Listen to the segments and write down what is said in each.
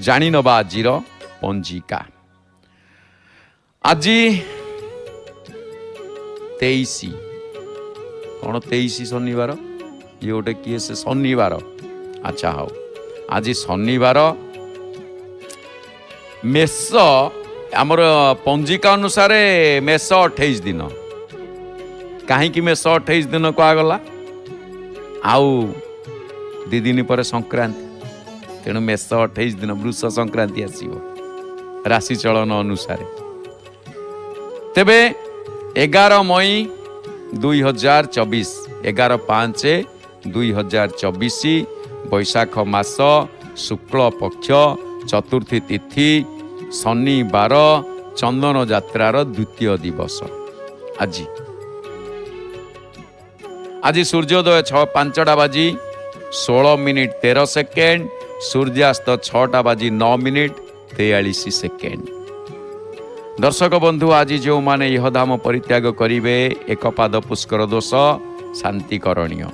ଜାଣିନେବା ଆଜିର ପଞ୍ଜିକା। ଆଜି 23, କ'ଣ 23 ଶନିବାର? ଇଏ ଗୋଟେ କିଏ ସେ ଶନିବାର? ଆଚ୍ଛା ହଉ, ଆଜି ଶନିବାର, ମେଷ। ଆମର ପଞ୍ଜିକା ଅନୁସାରେ ମେଷ 28 ଦିନ। କାହିଁକି ମେଷ 28 ଦିନ କୁହାଗଲା? ଆଉ 2 ଦିନ ପରେ ସଂକ୍ରାନ୍ତି, ତେଣୁ ମେଷ 28 ଦିନ ବୃଷ ସଂକ୍ରାନ୍ତି ଆସିବ ରାଶି ଚଳନ ଅନୁସାରେ। ତେବେ 11 ମଇ 2024, 11/5/2024, ବୈଶାଖ ମାସ ଶୁକ୍ଳ ପକ୍ଷ ଚତୁର୍ଥୀ ତିଥି, ଶନିବାର, ଚନ୍ଦନ ଯାତ୍ରାର ଦ୍ୱିତୀୟ ଦିବସ ଆଜି। ଆଜି ସୂର୍ଯ୍ୟୋଦୟ 5ଟା ବାଜି 16 ମିନିଟ୍ 13 ସେକେଣ୍ଡ, ସୂର୍ଯ୍ୟାସ୍ତ 6ଟା ବାଜି 9 ମିନିଟ୍ 43 ସେକେଣ୍ଡ। ଦର୍ଶକ ବନ୍ଧୁ, ଆଜି ଯେଉଁମାନେ ଇହଧାମ ପରିତ୍ୟାଗ କରିବେ, ଏକ ପାଦ ପୁଷ୍କର ଦୋଷ ଶାନ୍ତି କରଣୀୟ।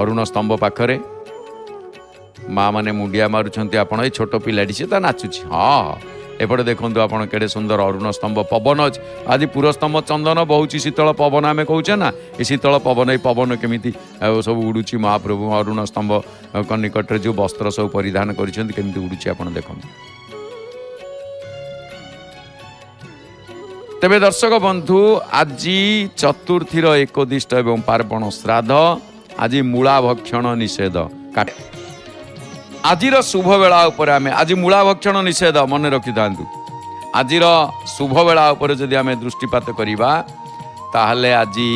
ଅରୁଣ ସ୍ତମ୍ଭ ପାଖରେ ମା ମାନେ ମୁଣ୍ଡିଆ ମାରୁଛନ୍ତି। ଆପଣ ଏଇ ଛୋଟ ପିଲାଟି ସେ ତା ନାଚୁଛି। ହଁ, ଏପଟେ ଦେଖନ୍ତୁ ଆପଣ କେଡ଼େ ସୁନ୍ଦର ଅରୁଣ ସ୍ତମ୍ଭ, ପବନ ଅଛି ଆଜି। ପୁରସ୍ତମ୍ଭ ଚନ୍ଦନ ବହୁଛି ଶୀତଳ ପବନ, ଆମେ କହୁଛେ ନା, ଏ ଶୀତଳ ପବନ, ଏଇ ପବନ କେମିତି ଆଉ ସବୁ ଉଡ଼ୁଛି। ମହାପ୍ରଭୁ ଅରୁଣ ସ୍ତମ୍ଭ ନିକଟରେ ଯେଉଁ ବସ୍ତ୍ର ସବୁ ପରିଧାନ କରିଛନ୍ତି, କେମିତି ଉଡ଼ୁଛି ଆପଣ ଦେଖନ୍ତୁ। ତେବେ ଦର୍ଶକ ବନ୍ଧୁ, ଆଜି ଚତୁର୍ଥୀର ଏକୋଦିଷ୍ଟ ଏବଂ ପାର୍ବଣ ଶ୍ରାଦ୍ଧ। ଆଜି ମୂଳା ଭକ୍ଷଣ ନିଷେଧ। ଆଜିର ଶୁଭ ବେଳା ଉପରେ ଆମେ, ଆଜି ମୂଳା ଭକ୍ଷଣ ନିଷେଧ ମନେ ରଖିଥାନ୍ତୁ। ଆଜିର ଶୁଭ ବେଳା ଉପରେ ଯଦି ଆମେ ଦୃଷ୍ଟିପାତ କରିବା, ତାହେଲେ ଆଜି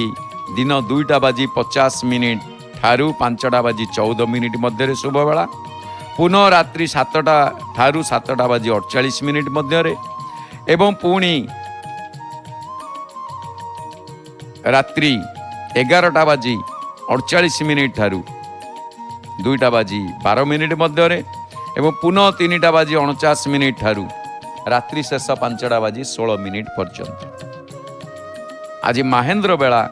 ଦିନ 2ଟା ବାଜି 50 ମିନିଟ୍ ଠାରୁ 5ଟା ବାଜି 14 ମିନିଟ୍ ମଧ୍ୟରେ ଶୁଭ ବେଳା, ପୁନଃ ରାତ୍ରି 7ଟା ଠାରୁ 7ଟା ବାଜି 48 ମିନିଟ୍ ମଧ୍ୟରେ, ଏବଂ ପୁଣି ରାତ୍ରି 11ଟା ବାଜି 48 ମିନିଟ୍ ଠାରୁ 2ଟା ବାଜି 12 ମିନିଟ୍ ମଧ୍ୟରେ, ଏବଂ ପୁନଃ 3ଟା ବାଜି 49 ମିନିଟ୍ ଠାରୁ ରାତ୍ରି ଶେଷ 5ଟା ବାଜି 16 ମିନିଟ୍ ପର୍ଯ୍ୟନ୍ତ। ଆଜି ମାହେନ୍ଦ୍ର ବେଳା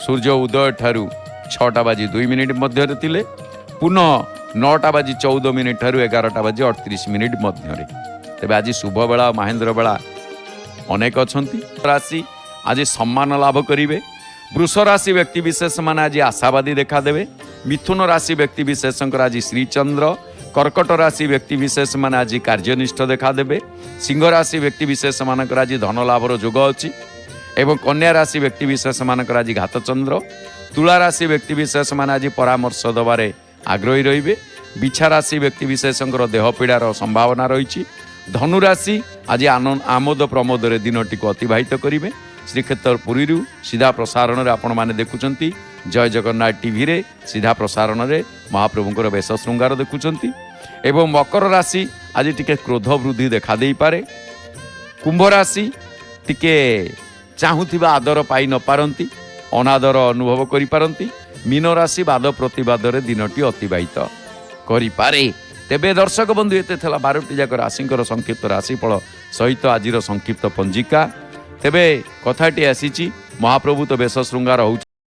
ସୂର୍ଯ୍ୟ ଉଦୟ ଠାରୁ 6ଟା ବାଜି 2 ମିନିଟ୍ ମଧ୍ୟରେ ଥିଲେ, ପୁନଃ 9ଟା ବାଜି 14 ମିନିଟ୍ ଠାରୁ 11ଟା ବାଜି 38 ମିନିଟ୍ ମଧ୍ୟରେ। ତେବେ ଆଜି ଶୁଭ ବେଳା ମାହେନ୍ଦ୍ର ବେଳା ଅନେକ ଅଛନ୍ତି। ରାଶି ଆଜି ସମ୍ମାନ ଲାଭ କରିବେ। ବୃଷ ରାଶି ବ୍ୟକ୍ତି ବିଶେଷ ମାନେ ଆଜି ଆଶାବାଦୀ ଦେଖାଦେବେ। ମିଥୁନ ରାଶି ବ୍ୟକ୍ତି ବିଶେଷଙ୍କର ଆଜି ଶ୍ରୀଚନ୍ଦ୍ର। କର୍କଟ ରାଶି ବ୍ୟକ୍ତି ବିଶେଷ ମାନେ ଆଜି କାର୍ଯ୍ୟନିଷ୍ଠ ଦେଖାଦେବେ। ସିଂହ ରାଶି ବ୍ୟକ୍ତି ବିଶେଷ ମାନଙ୍କର ଆଜି ଧନ ଲାଭର ଯୋଗ ଅଛି ଏବଂ କନ୍ୟା ରାଶି ବ୍ୟକ୍ତି ବିଶେଷ ମାନଙ୍କର ଆଜି ଘାତଚନ୍ଦ୍ର। ତୁଳା ରାଶି ବ୍ୟକ୍ତି ବିଶେଷ ମାନେ ଆଜି ପରାମର୍ଶ ଦେବାରେ ଆଗ୍ରହୀ ରହିବେ। ବିଛା ରାଶି ବ୍ୟକ୍ତି ବିଶେଷଙ୍କର ଦେହ ପୀଡ଼ାର ସମ୍ଭାବନା ରହିଛି। ଧନୁରାଶି ଆଜି ଆମୋଦ ପ୍ରମୋଦରେ ଦିନଟିକୁ ଅତିବାହିତ କରିବେ। ଶ୍ରୀକ୍ଷେତ୍ର ପୁରୀରୁ ସିଧା ପ୍ରସାରଣରେ ଆପଣମାନେ ଦେଖୁଛନ୍ତି, ଜୟ ଜଗନ୍ନାଥ ଟିଭିରେ ସିଧା ପ୍ରସାରଣରେ ମହାପ୍ରଭୁଙ୍କର ବେଶ ଶୃଙ୍ଗାର ଦେଖୁଛନ୍ତି। ଏବଂ ମକର ରାଶି ଆଜି ଟିକେ କ୍ରୋଧ ବୃଦ୍ଧି ଦେଖାଦେଇପାରେ। କୁମ୍ଭ ରାଶି ଟିକେ ଚାହୁଁଥିବା ଆଦର ପାଇ ନପାରନ୍ତି, ଅନାଦର ଅନୁଭବ କରିପାରନ୍ତି। ମୀନ ରାଶି ବାଦ ପ୍ରତିବାଦରେ ଦିନଟି ଅତିବାହିତ କରିପାରେ। ତେବେ ଦର୍ଶକ ବନ୍ଧୁ, ଏତେ ଥିଲା 12ଟି ଯାକ ରାଶିଙ୍କର ସଂକ୍ଷିପ୍ତ ରାଶିଫଳ ସହିତ ଆଜିର ସଂକ୍ଷିପ୍ତ ପଞ୍ଜିକା। ତେବେ କଥାଟି ଆସିଛି, ମହାପ୍ରଭୁ ତ ବେଶ ଶୃଙ୍ଗାର ହେଉଛନ୍ତି।